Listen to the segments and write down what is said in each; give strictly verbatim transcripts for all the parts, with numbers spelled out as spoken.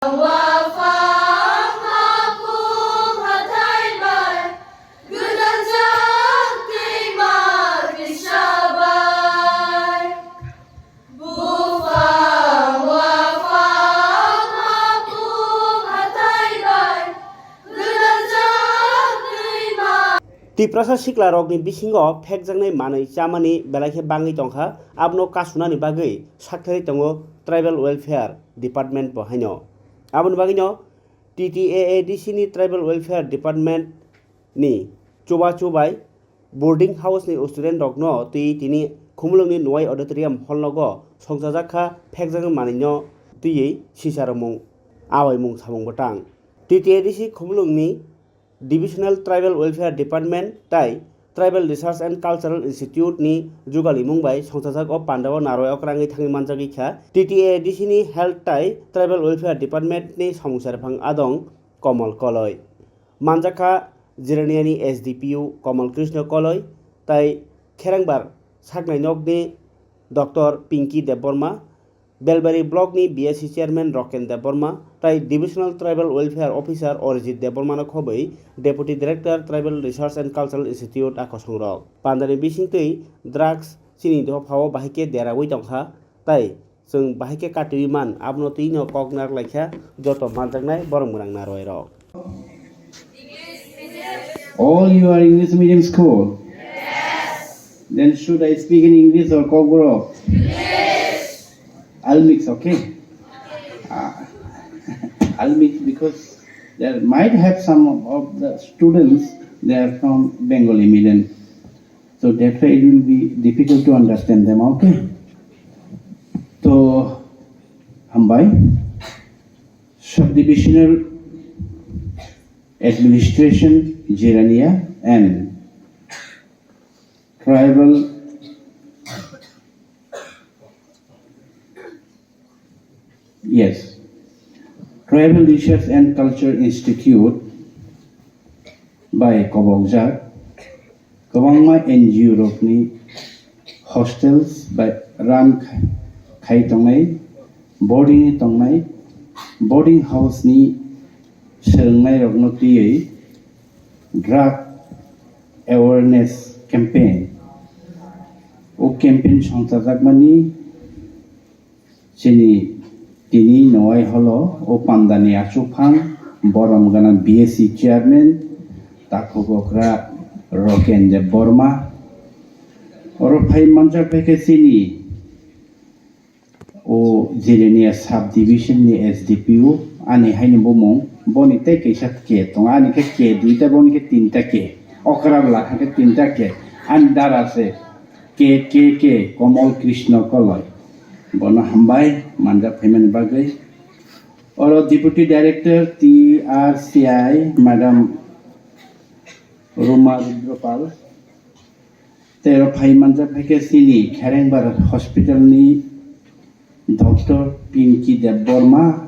Wafang hakum hathai bai, gwnangjak twima kisa bai. Buphang wafang hakum hathai bai, gwnangjak twima. Tiprasa siklarokni bisingo phekjaknai manwi chamani belai khe bangwi tongkha, abono kasunani bagwi sakthari tongo Tribal Welfare Department bo haino. Aboni bagwino T T A A D C ni Tribal Welfare Department ni chubachu bai boarding house ni student rokno twi tini Khumulwngni Nuwai Auditorium hall nogo songchajak kha phekjak manwino twiwi sisaromung awaimung samung bwtang. T T A D C Khumulwngni Divisional Tribal Welfare Department tai Tribal Research and Cultural Institute ni jugalimung bai songchajak o pandao narwai okrangwi thangwi manjagwi kha. T T A D C ni Health tai Tribal Welfare Department ni samung serphang adong Komol Koloi. Manjakha Jirania ni S D P O Komol Krishna Koloi tai Kherangbar saknai nokni Doctor Pinky Debbarma, Belbari Block ni B S C Chairman Roken Debbarma tai Divisional Tribal Welfare Officer Orijit Debbarma no khobwi Deputy Director Tribal Research and Cultural Institute a kosongrok. Pandani bisingtwi drugs chini dophao bahai khe deraui tongkha tai chwng bahai khe katiui man abono twino kok narwkhlaikha joto manjaknai borok mwrang narwai rok. All you are English medium school? Yes. Then should I speak in English or Kokborok? English. I'll mix, okay? Ah, I'll mix because there might have some of the students, they are from Bengali medium. So that's why it will be difficult to understand them, okay? So, hambai. Subdivisional administration Jirania and tribal, yes, Tribal Research and Culture Institute bai kobokjak kwbangma N G O rokni hostels bai run khai tongnai, boarding tongnai, boarding house ni swrwngnairokno twiwi drug awareness campaign. O campaign songchajakmani chini tini Nowai holo o pandani achukphang borom gana B S C chairman takhukokra Roken Debbarma. Oro phai manjak phaikhe chini o Jirania sub division ni S D P O ani haini bumung boni tei kaisa K tongo ani khe K duita boni khe tinta K okra bwla khe tinta K ani dara se K K K Komol Krishna Koloi bono hambai manjak phaimani bagwi oro deputy director T R C I madam Ruma Rudropal. Tei oro phai manjak phaikhe chini Kherengbar hospital ni doctor Pinky Debbarma,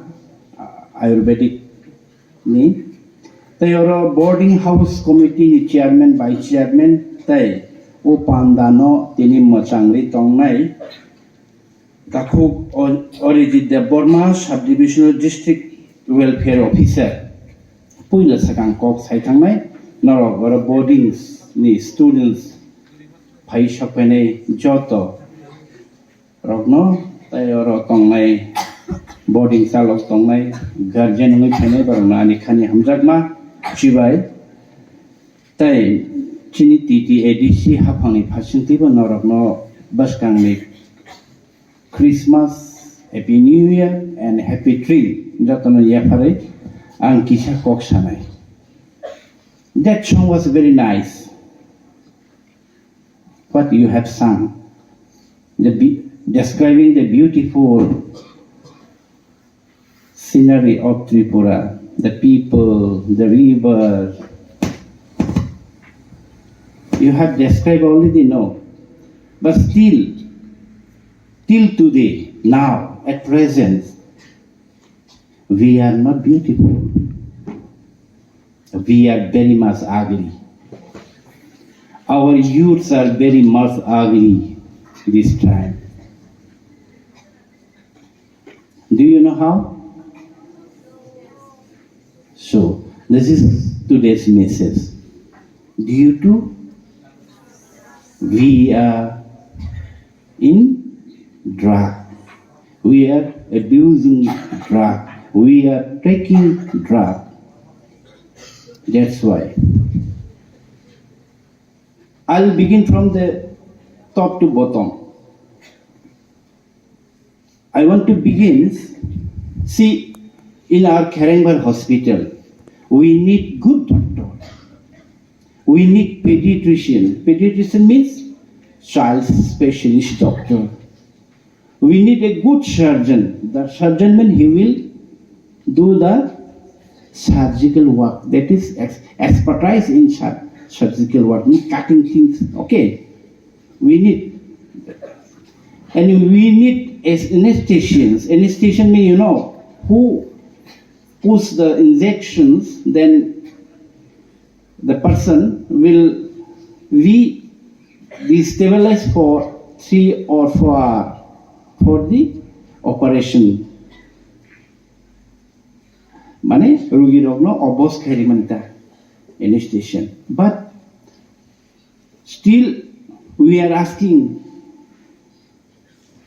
Ayurvedic ni. Tei oro boarding house committee ni chairman, vice chairman tei o panda no tini mwchangwi tongnai. Takhuk O-, Orijit Debbarma, Sub Divisional District Welfare Officer, puila swkang kok sai thangnai, norok oro boarding ni students phai sokphainai joto rokno, tei oro tongnai boarding chalok tongnai guardian wngwi phainai borokno ani khani hamjakma chibai, tei chini T T A D C haphangni phasingtwibo norokno bwskangni Christmas, Happy New Year and Happy Tree jotono yapharwi ang kisa kok sanai. That song was very nice. What you have sung, the be-, describing the beautiful scenery of Tripura, the people, the river. You have described already, no? But still, till today, now, at present, we are not beautiful. We are very much ugly. Our youths are very much ugly this time. Do you know how? So, this is today's message. Due to we are in drug, we are abusing drug, we are taking drug. That's why. I'll begin from the top to bottom. I want to begin. See, in our Kherengbar hospital, we need good doctor. We need pediatrician. Pediatrician means child specialist doctor. We need a good surgeon. The surgeon means he will do the surgical work. That is ex- expertise in sur- surgical work, means cutting things. Okay, we need, and we need as anesthesians. Anesthesian means, you know, who push the injections, then the person will be destabilized for three or four hour for the operation. Mane rugi rokno obos khairi mani ta anesthesian. But still we are asking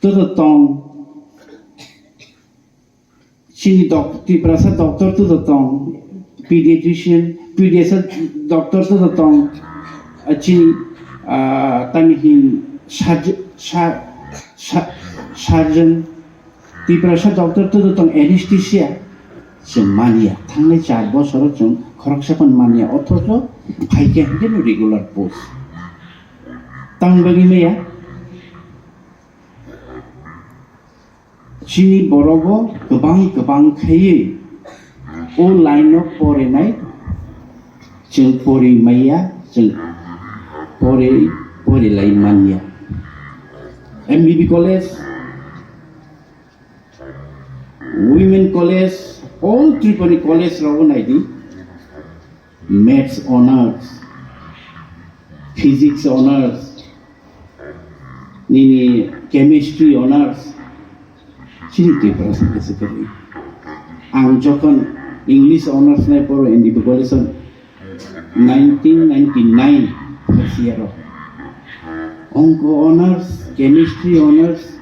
to the tong Chini doc- Tiprasa doctor to the tong, pediatrician, pediatrician doctor to the tong, ah, chini, ah, tani hin surg- sur- sur- surgeon, Tiprasa doctor to the tong, anesthesia. Chwng manya, thangnai char bosoro chwng khoroksa phano manya, othocho phaikhe hwnkhe no regular post. Tang bagwi maya? Chini borogo kwbang kwbang khaiwi o line o porinai chwng pori maya, chwng pori, porilai manya. M B B college, women college, all Tripuri college rogo naidi, maths honours, physics honours, nini chemistry honours, chini Tiprasa khe se kwrwi. Ang jokhon English honours nai poro N D P college o nineteen ninety-nine first year o. Ongko honours, chemistry honours,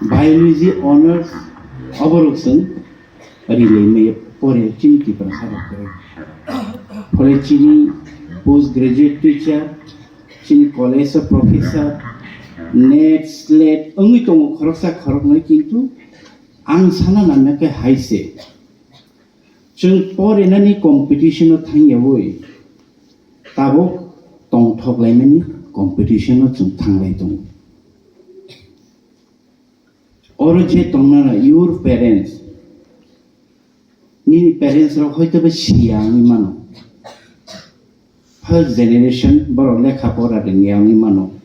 biology honours, oborok chwng rilai maya pore chini Tiprasa rok kwrwi. Phole chini post graduate teacher, chini college o professor, net, slet wngwi tongo khoroksa khoroknwi, kintu ang sana nangna khe hai se, chwng porinani competition o thangyawi tabuk tongthok laimani competition o chwng thanglai tongo. Oro je tongnana, your parents, nini parents rok hoito ba siya wngwi mano. First generation borok lekha pora rwngya wngwi mano.